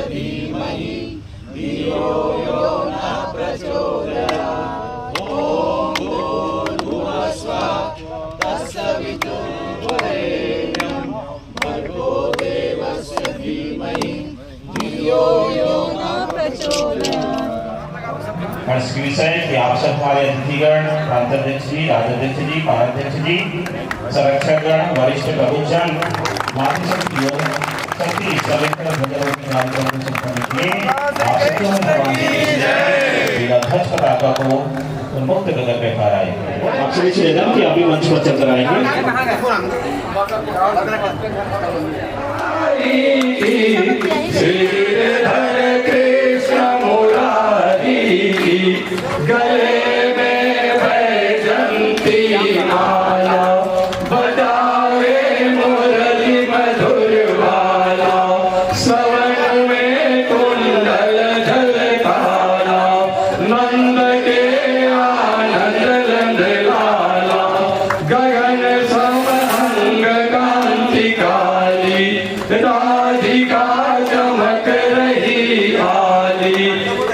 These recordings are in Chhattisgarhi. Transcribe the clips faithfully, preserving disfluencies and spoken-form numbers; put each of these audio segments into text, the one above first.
धीमहि धियो यो न प्रचोदयात्। ॐ भूर्भुवः स्वः तत्सवितुर्वरेण्यं भर्गो देवस्य धीमहि धियो यो न प्रचोदयात्। और इसके विषय कि आप सब हमारे अतिथिगण, प्रांत अध्यक्ष जी, राज्य अध्यक्ष जी, पारा अध्यक्ष जी, संरक्षकगण, वरिष्ठ प्रबुद्धजन, मातृशक्ति, युवा शक्ति, समेत ध्वजारोहण कार्यक्रम को संपन्न किए। आप सबको हम भगवान श्री कृष्ण की ध्वज पताका को उन्मुक्त गगन में फहराए। आप सभी से निवेदन कि आप भी मंच पर चलकर आएंगे। श्रीधर कृष्ण मुरारी, गले में बैजंती माला, बजावे मुरली मधुर बाला, सवन में कुंडल झलकाला, नंद के आनंद नंद लाला, गगन सम अंग कांति काली, राधिका चमक रही आली,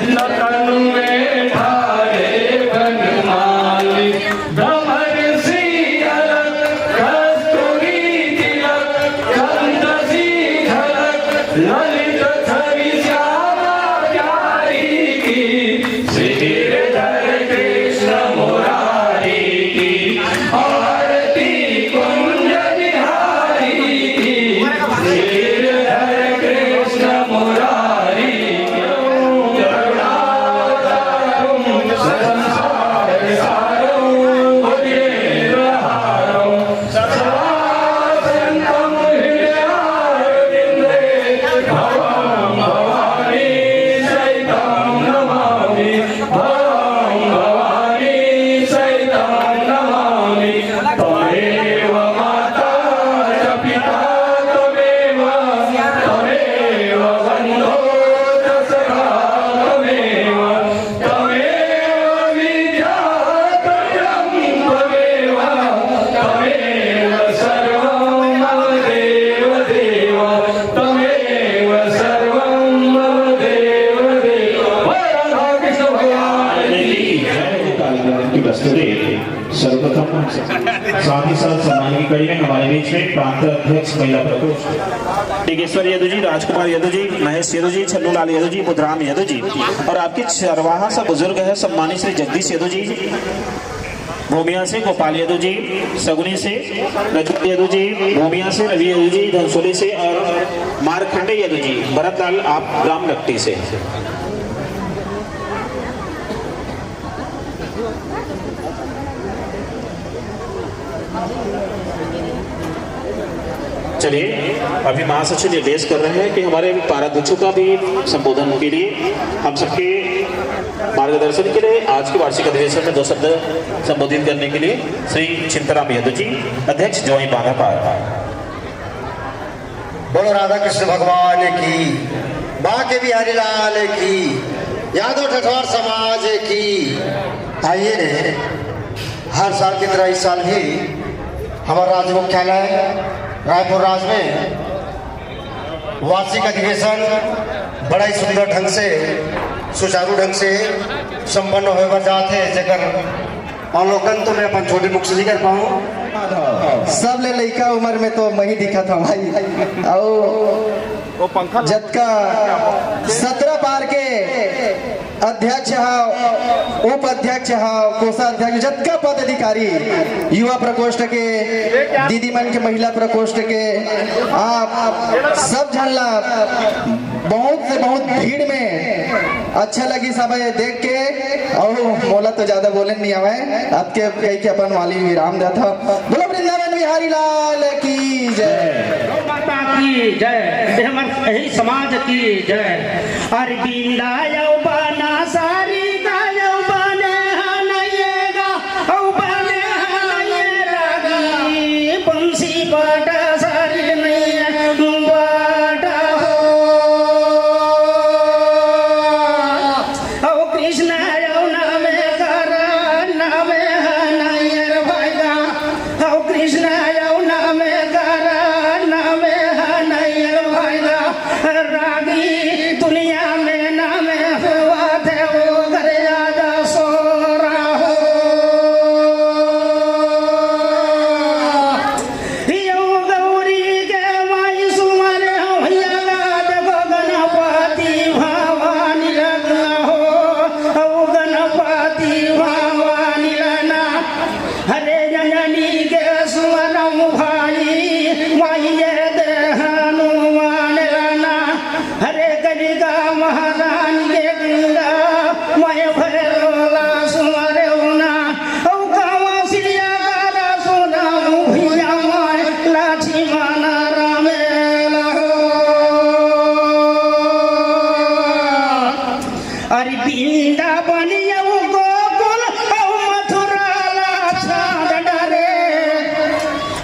ललन में ठाढ़े बनमाली, भ्रमर सी अलख, कस्तूरी तिलक, चंद सी झलक, ललित छवि श्यामा प्यारी की, श्रीधर कृष्ण मुरारी की, आरती कुंज बिहारी की, श्रीधर कृष्ण मुरारी की, करुणावतारम संसार सारम भुजगेंद्रहारम। सदा सन्तं हृदयारविन्दे भवं भवानी सहितं नमामि। भवं भवानी सहितं नमामि। त्वमेव माता च पिता त्वमेव, त्वमेव बन्धो च सखा त्वमेव। त्वमेव विद्या त्वयं त्वमेव, त्वमेव सर्वं मम देव देव, त्वमेव सर्वं मम देव देव। बोल राधा कृष्ण भगवान की जय। कार्यक्रम की प्रस्तुति सर्वप्रथम साथ ही साथ सम्मान की कड़ी में हमारे बीच में प्रांत अध्यक्ष महिला प्रकोष्ठ टिकेश्वर यदु जी, राजकुमार यदु जी, महेश यदु जी, छन्नूलाल यदु जी, बुधराम यदु जी और आपके चरवाहा सा बुजुर्ग है सम्मानित श्री जगदीश यदु जी, भूमिया से गोपाल यदु जी, सगुनी से रजत यदु जी, भूमिया से रवि यदु जी, धनसोली से और मारखंडे यदु जी, भरतलाल आप रामलट्टी से। चलिए, अभी महासचिव निर्देश कर रहे हैं कि हमारे पाराध्यक्षों का भी संबोधन के लिए, हम सबके मार्गदर्शन के लिए आज के वार्षिक अधिवेशन में दो शब्द संबोधित करने के लिए श्री चिंताराम यदु जी, अध्यक्ष जोई बांधापार। बोलो राधा कृष्ण भगवान की, बांके बिहारी लाल की, यादव ठठवार समाज की। आइए, हर साल की तरह इस साल भी हमारा राज्य मुख्यालय रायपुर राज में वार्षिक अधिवेशन बड़ा ही सुंदर ढंग से, सुचारू ढंग से संपन्न होए बर जात हे, जेकर अवलोकन तो मैं अपन छोटे मुख से नहीं कर पाऊँ। सबले लइका उम्र में तो मैं ही दिखत हूँ भाई। अउ जतका सतरा पार के अध्यक्ष हव, उपाध्यक्ष हव, कोषाध्यक्ष, जतका पदाधिकारी, युवा प्रकोष्ठ के, दीदी मन के, महिला प्रकोष्ठ के, आप सब झन ला बहुत से बहुत भीड़ में अच्छा लगिस हवय देख के, अउ मोला तो ज्यादा बोले नहीं आवय, अतके कहि के अपन वाली विराम देत हव। बोलो वृंदावन बिहारी लाल की जय। गौ माता की जय, ये हमारे यही समाज की जय। अरविंदा यौ बाना सारी गा यौ बाने हनये गा, औ बाने हनये रागी, बंसी पाटा सारी नैया बाटा हो। औ कृष्ण यौ नामे करा नामे हनये रे भाई गा। औ कृष्ण यौ नामे करा नामे हनये रे भाई गा। रागी हरान के गंगा, मैं भैरोला सुमरेउना, औ कांवसिया गारा सोना मुखिया, मैं लक्ष्मण रामेला हो। अरे वृंदावन अउ गोकुल अउ मथुरा ला छाड़ डरे।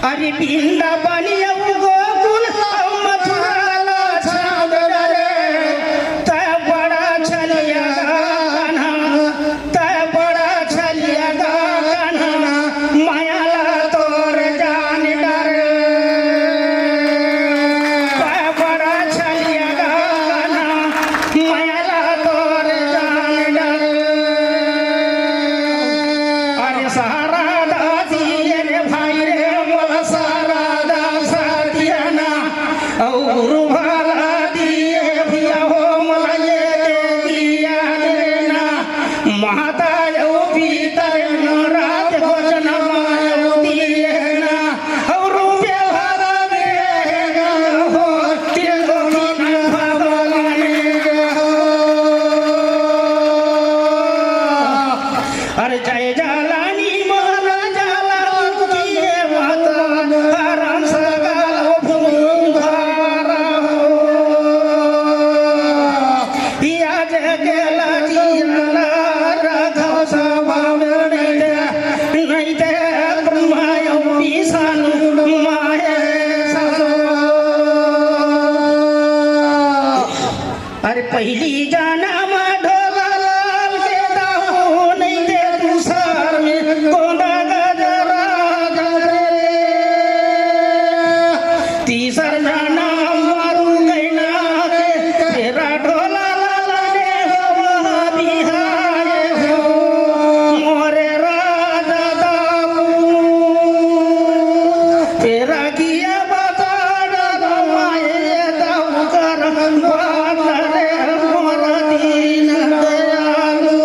अरे वृंदावन अउ गोकुल अउ मथुरा ला छाड़ डरे। तै बड़ा छलिया गा कान्हा, तै बड़ा छलिया गा कान्हा, मया ला तोर जान डरे। तै बड़ा छलिया गा कान्हा, मया ला तोर जान डरे। अरे सहारा दा दिए रे भाई रे, मोला सहारा दा साथिया ना। अउ गुरु भाला दिए भैया हो, मोला ये दे दिया रे ना। माता अउ पिता रे, मोरा के भोजन मायउ दिए ना। अउ रुपया भरा रे हो, तिल भगवान हो। अरे जय जालानी महाराजा लाल की जय माता राम सगा भूमि भारा हो। या जय के लाजिया ला राघव सभा में नहीं दे, नहीं दे ब्रह्मा अउ विष्णु महेश। अरे पहिली जनम ढोला लाल के दाऊ, नइ दे दूसर में गोंदा गजरा गजरे। तीसर जनम मारू गैना के, तेरा ढोला लाल ने हो बिहाए हो, मोरे राजा दाऊ। तेरा किया बता डरो माए दाऊ कर बात रे मोर दीन दयालु।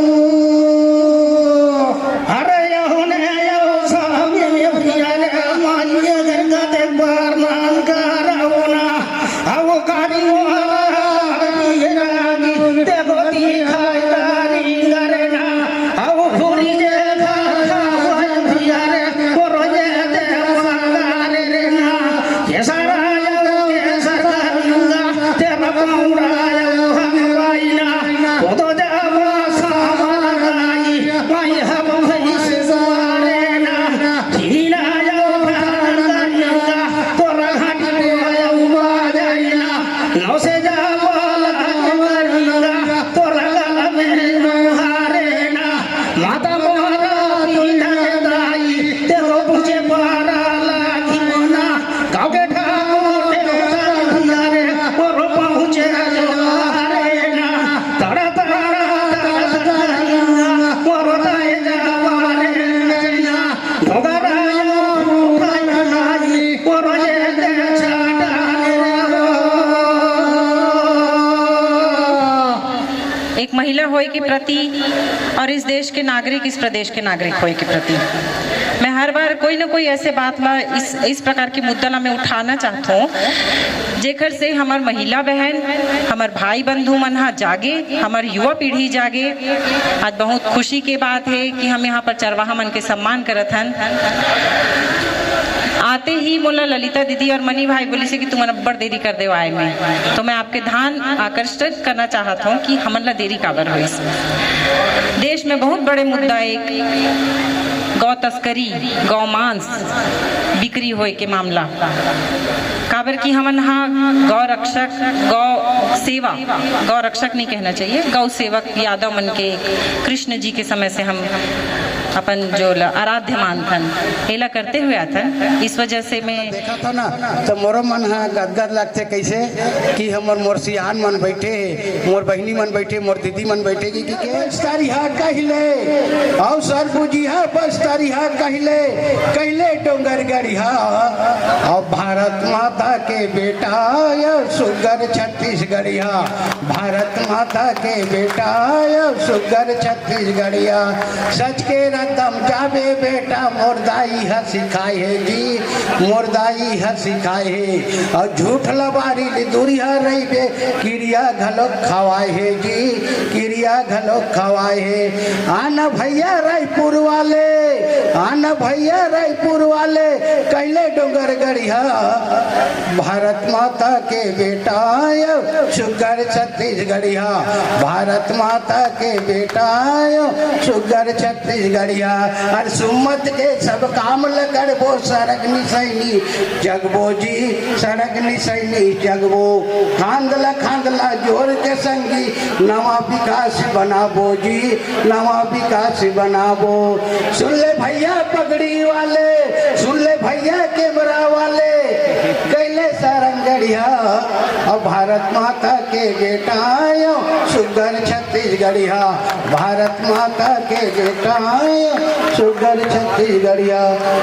अरे यहुने यहु स्वामी भैया रे मालिया घर का ते बार नाम करावना। अवो काली मोहरा रागी देखो दिखाई तारी करना। अवो पूरी जे खा खा भैया रे, कोरो जे ते मांगा रे ना। केसरा यो केसर करूंगा, तेरा पाउड़ा यो हम पाइना। वो तो जावा सामान लाई, माई हम भई से सारे ना। जीना यो प्राण करूंगा, तोरा घाटी को यो बाजाइना। नौ से जा बोला करूंगा, तोरा गला में मुहारे ना। माता मोरा पीढ़ा दाई, तेरो पूछे पारा लागी मना। गाँव के ठाकुर देवता भैया रे, मोरो पहुँचे जो हरे ना। तड़ा तड़ा तड़ा तड़ा, मोरो ताए जावा रे ना। ढोगरा यो रूपा लाई, मोरो ये दे छाटा रे। एक महिला होए के प्रति और इस देश के नागरिक, इस प्रदेश के नागरिक होए के प्रति मैं हर बार कोई ना कोई ऐसे बात ला, इस, इस प्रकार के मुद्दा ला मैं उठाना चाहत हूँ, जेकर से हमर महिला बहन, हमर भाई बंधु मन हा जागे, हमर युवा पीढ़ी जागे। आज बहुत खुशी के बात है कि हम यहाँ पर चरवाहा मन के सम्मान करत हन। आते ही मोला ललिता दीदी और मनी भाई बोलिस हे कि तुमन अब्बड़ देरी कर देव आए में, तो मैं आपके ध्यान आकर्षित करना चाहत हूँ कि हमन ला देरी काबर होइस। देश में बहुत बड़े मुद्दा एक गौ तस्करी, गौ मांस बिक्री होए के मामला, काबर कि हमन हा गौ रक्षक, गौ सेवा, गौ रक्षक नहीं कहना चाहिए, गौ सेवक यादव मन के कृष्ण जी के समय से हम अपन जो ल-, आराध्य मानथन, एला करते हुए आथन। इस वजह से मैं देखत हँव ना, त मोरो मन ह गदगद लगथे, कइसे कि हमर, मोर सियान मन बइठे हे, मोर बहिनी मन बइठे, मोर दीदी मन बइठे, कि, कि, के बस तरिहा कहिले, अउ सरबुजिहा बस तरिहा कहिले, कहिले डोंगरगढ़िहा, अउ भारत माता के बेटा, अउ सुग्घर छत्तीसगढ़ी। भारत माता के बेटा, सुग्घर छत्तीसगढ़िया। सच के रद्दा म जाबे बेटा, मोर दाई ह सिखाए हे जी, मोर दाई ह सिखाए हे। अउ झूठ लबारी ले दूरिहा रहिबे, किरिया घलो खवाए हे जी, किरिया घलो खवाए हे। आना भैया रायपुर वाले, आना भैया रायपुर वाले, कैले डोंगरगढ़िया। भारत माता के बेटा, सुग्घर छत्तीसगढ़िया। भारत माता के बेटा, सुग्घर छत्तीसगढ़िया। अरे सुमत के सब काम ल करबो, सड़क निसैनी जगबो जी, सड़क निसैनी जगबो। खांद ल खांद ल जोर के संगी, नवा विकास बनाबो जी, नवा विकास बनाबो। सुन ले भैया पगड़ी वाले, सुन ले भैया कैमरा वाले, कैले सारंगढ़िया। अउ भारत माता के बेटा आयो, सुग्घर छत्तीसगढ़िया। भारत माता के बेटा आयो, सुग्घर छत्तीसगढ़िया।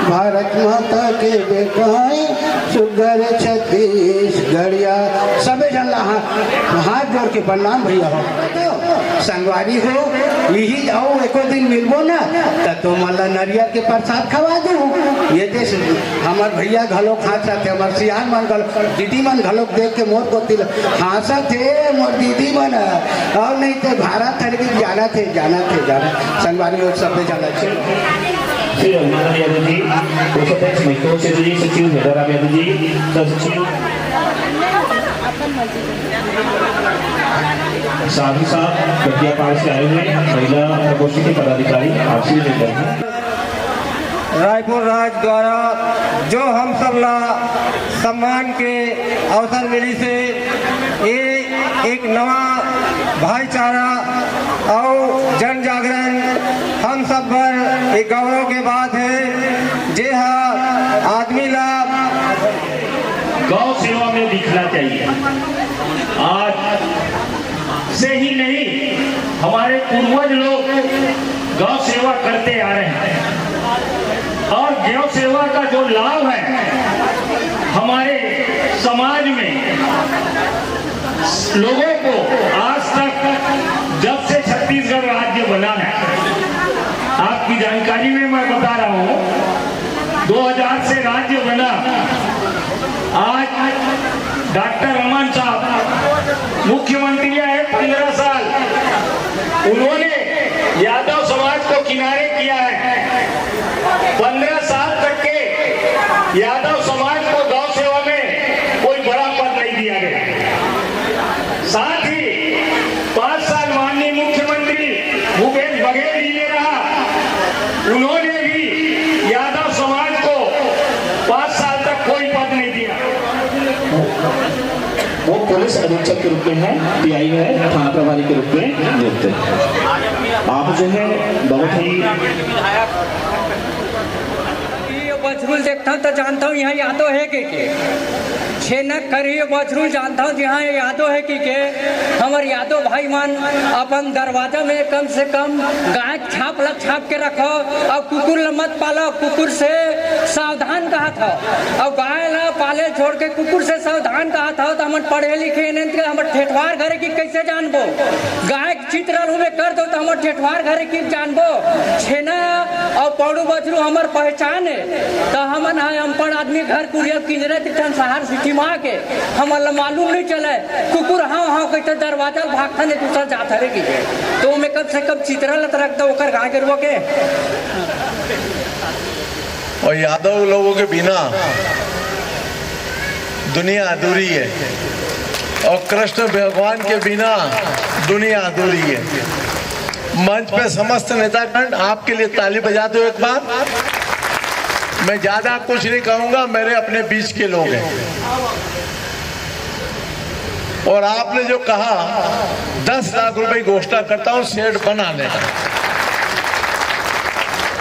भारत माता के बेटा आयो, सुग्घर छत्तीसगढ़िया। सबे झन ला हाथ, हाथ जोड़ के प्रणाम भैया हो। संगवारी हो, यही आओ, एको दिन मिलबो ना, त तुमन ला नरियर के प्रसाद खवा दूँ। ये देश हमर भैया घलो खाँचत हे, हमर सियान मन घलो, दीदी मन घलो देख के मोर कोति ल हाँसत हे, मोर दीदी मन। अउ नहीं ते भारत हर भी जानत हे, जानत हे, जानत। संगवारी हो, सबे जानत हे। श्री रघुनाथ यादव जी, कोषाध्यक्ष महिला क्षेत्र जी, सचिव मेधाराम यादव जी, सह सचिव साधु साहब, कटियापार से आए हुए महिला प्रकोष्ठ के पदाधिकारी, आपसे भी निवेदन है। रायपुर राज द्वारा जो हम सब ला सम्मान के अवसर मिलिस हे, ये एक नवा भाईचारा अउ जन जागरण हम सब बर एक गौरव के बात हे, जे हा आदमी ला गौ सेवा में दिखना चाहिए। आज से ही नहीं, हमारे पूर्वज लोग गौ सेवा करते आ रहे हैं और गौ सेवा का जो लाभ है हमारे समाज में, लोगों को आज तक, जब से छत्तीसगढ़ राज्य बना है, आपकी जानकारी में मैं बता रहा हूँ, दो हज़ार से राज्य बना, आज डॉक्टर रमन साहब मुख्यमंत्री आए, पन्द्रह साल उन्होंने यादव समाज को किनारे किया है। पन्द्रह साल तक के यादव समाज को गौ सेवा में कोई बड़ा पद नहीं दिया गया। साथ ही पाँच साल माननीय मुख्यमंत्री भूपेश बघेल जी ने रहा, उन्होंने भी यादव समाज को पाँच साल तक कोई पद नहीं दिया। वो पुलिस अधीक्षक के रूप में है, पीआई है, थाना प्रभारी के रूप में नियुक्त है। आप जो है बहुत ही ये बछरू ल देखथंव त जानथंव इहाँ यादव हे कहिके। छेना खरही बछरू ल जानथंव जिहाँ ये यादव हे कहिके। हमर यादव भाई मन अपन दरवाजा में कम से कम गाय के छाप ल छाप के रखव अउ कुकुर ल मत पालव, कुकुर से सावधान कहत हव। अउ गाय ल पाले छोड़ के कुकुर से सावधान कहत हव त हमन पढ़े लिखे नइ हन त हमर ठेठवार घर हे कि कइसे जानबो? गाय चित्र ल उमे कर दो त हमर ठेठवार घर हे कि जानबो? छेना अउ पौड़ू बछरू हमर पहचान हे, त हमन ह अनपढ़ आदमी घर कुरिया किंजरत एक ठन शहर सिटी म आके हमन ल मालूम नइ चलय। कुकुर हाँव हाँव कहिथे दरवाजा ल भागथन, दूसर जात हवे कहिके। त ओमे कम से कम चित्र ल त रख दो ओकर गाय गरुवा के। और यादव लोगों के बिना दुनिया अधूरी है और कृष्ण भगवान के बिना दुनिया अधूरी है। मंच पे समस्त नेतागण आपके लिए ताली बजा दो एक बार। मैं ज्यादा कुछ नहीं कहूंगा, मेरे अपने बीच के लोग हैं। और आपने जो कहा, दस लाख रुपए की घोषणा करता हूं शेड बनाने का,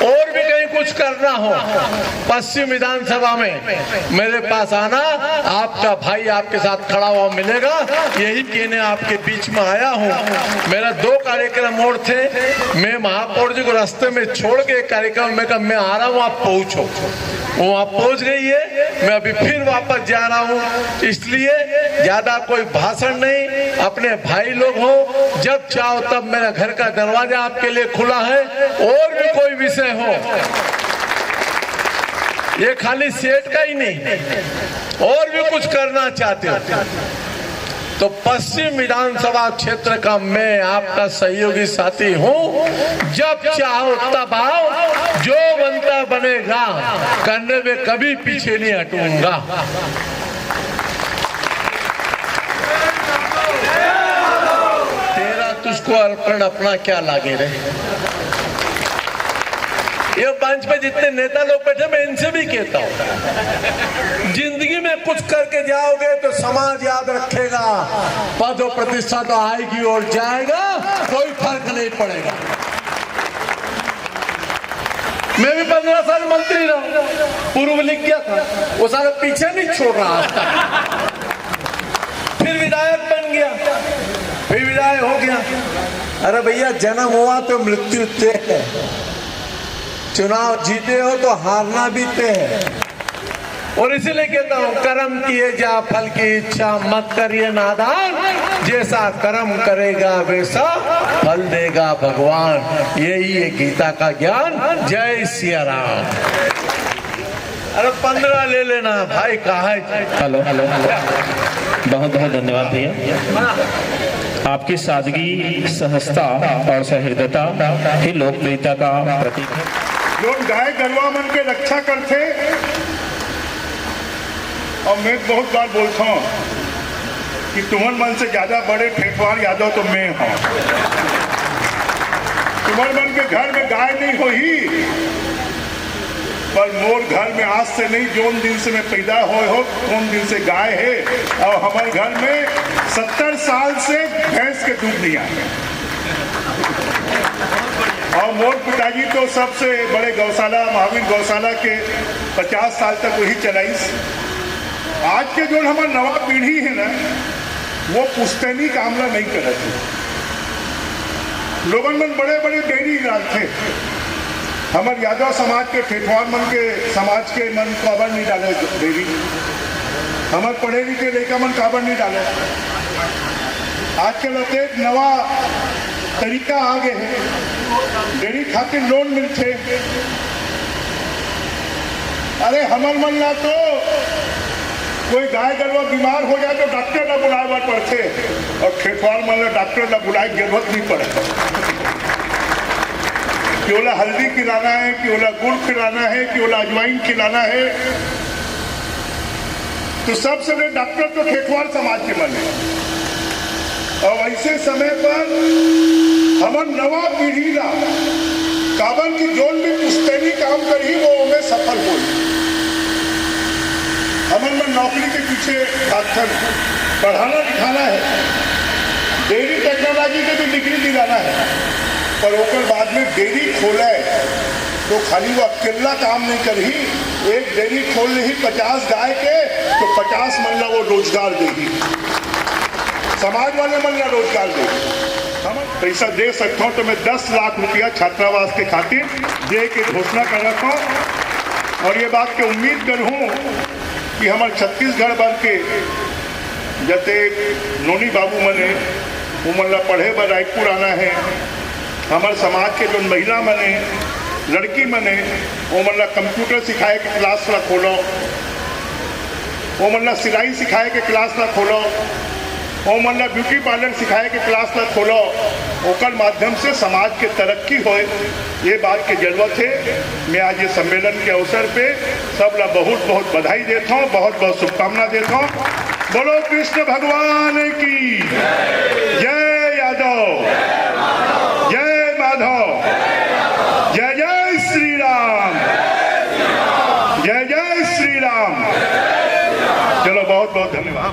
और भी कहीं कुछ करना हो, पश्चिम विधानसभा में मेरे पास आना, आपका भाई आपके साथ खड़ा हुआ मिलेगा। यही कहने आपके बीच में आया हूँ। मेरा दो कार्यक्रम और थे, मैं महापौर जी को रास्ते में छोड़ के एक कार्यक्रम में कहा, "मैं आ रहा हूँ, आप पहुँचो।" वो वहाँ पहुँच गई है, मैं अभी फिर वापस जा रहा हूँ। इसलिए ज्यादा कोई भाषण नहीं, अपने भाई लोग हो, जब चाहो तब मेरा घर का दरवाजा आपके लिए खुला है। और भी कोई विषय हो, ये खाली सेठ का ही नहीं, और भी कुछ करना चाहते हो तो पश्चिम विधानसभा क्षेत्र का मैं आपका सहयोगी साथी हूँ। जब चाहो तब आओ, जो बनता बनेगा, करने में कभी पीछे नहीं हटूंगा। तेरा तुझको अर्पण अपना क्या लागे रे। ये मंच पे जितने नेता लोग बैठे, मैं इनसे भी कहता हूँ, जिंदगी में कुछ करके जाओगे तो समाज याद रखेगा। पद और प्रतिष्ठा तो आएगी और जाएगा, कोई फर्क नहीं पड़ेगा। मैं भी पंद्रह साल मंत्री रहा, पूर्व लिख गया था, वो सारे पीछे नहीं छोड़ रहा आज तक। फिर विधायक बन गया, फिर विधायक हो गया। अरे भैया, जन्म हुआ तो मृत्यु तय है, चुनाव जीते हो तो हारना भी तय है। और इसीलिए कहता हूँ, कर्म किए जा फल की इच्छा, मत करिए नादान, जैसा कर्म करेगा वैसा फल देगा भगवान। यही है गीता का ज्ञान। जय सिया राम। अरे पंद्रह ले लेना भाई, कहा है? Hello, hello, hello. बहुत बहुत धन्यवाद भैया। आपकी सादगी, सहजता और सहृदयता ही लोकप्रियता का प्रतीक है। लोग गाय गरुवा मन के रक्षा करथे, और मैं बहुत बार बोलता हूँ कि तुमन मन से ज्यादा बड़े ठेठवार यादव तो मैं हूँ। तुमन मन के घर में गाय नहीं होही, पर मोर घर में आज से नहीं, जोन दिन से मैं पैदा होए हो, उन दिन से गाय है। और हमारे घर में सत्तर साल से भैंस के दूध नहीं आया। और मोर पिताजी तो सबसे बड़े गौशाला, महावीर गौशाला के पचास साल तक वही चलाइस। आज के जो हमार नवा पीढ़ी है ना, वो पुश्तैनी काम ला नहीं करत है। लोगन मन बड़े बड़े डेयरी डालथे। हमर यादव समाज के, ठेठवार मन के, समाज के मन काबर नहीं डाले डेयरी? हमर पढ़े लिखे लइका मन काबर नहीं डाले? आजकल अतेक नवा तरीका आ गए है, डेयरी खातिर लोन मिलथे। अरे हमर मन ला तो कोई गाय गरुवा बीमार हो जाए तो डॉक्टर ला बुलाए बर पड़थे, और ठेठवार मन ला डॉक्टर ला बुलाए के जरूरत नहीं पड़े। कि ओला हल्दी खिलाना है, कि ओला गुड़ खिलाना है, कि ओला अजवाइन खिलाना है, तो सबसे बड़े डॉक्टर तो ठेठवार समाज के मन है। और ऐसे समय पर हमर नवा पीढ़ी ला, काबर कि जोन भी पुश्तैनी काम करही, वो ओमे सफल होही। हमन मन नौकरी के पीछे भागथन, पढ़ाना लिखाना है, डेयरी टेक्नोलॉजी के भी डिग्री दिलाना है, पर ओकर बाद में डेयरी खोले तो खाली वो अकेला काम नहीं करही, एक डेयरी खोल लेही पचास गाय के, तो पचास मन ला वो रोजगार देही, समाज वाले मन ला रोजगार देही। हम पैसा दे सकता हूँ तो मैं दस लाख रुपया छात्रावास के खातिर दे के घोषणा कर रखा हूँ, और ये बात के उम्मीद कर हूँ कि हमारे छत्तीसगढ़ भर के जते नोनी बाबू मन हे, वो मन ला पढ़े बर रायपुर आना है। हमर समाज के जोन महिला मन हे, लड़की मन हे, वो मन ला कंप्यूटर सिखाए के क्लास ला खोलो, वो मन ला सिलाई सिखाए के क्लास ला खोलो, वो मन ला ब्यूटी पार्लर सिखाए के क्लास ला खोलो, ओकर माध्यम से समाज के तरक्की होए, ये बात के जरूरत है। मैं आज ये सम्मेलन के अवसर पे सब ला बहुत बहुत बधाई देता हूँ, बहुत बहुत शुभकामना देता हूँ। बोलो कृष्ण भगवान की जय। यादव जय, माधव जय, जय श्री राम, जय जय श्री राम। चलो, बहुत बहुत धन्यवाद।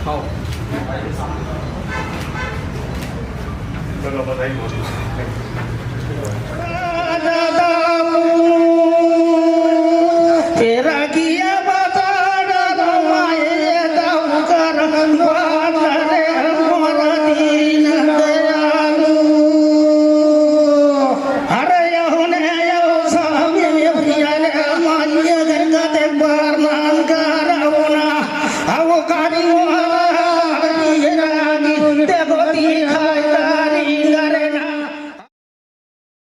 खाओ। चलो, बधाई हो।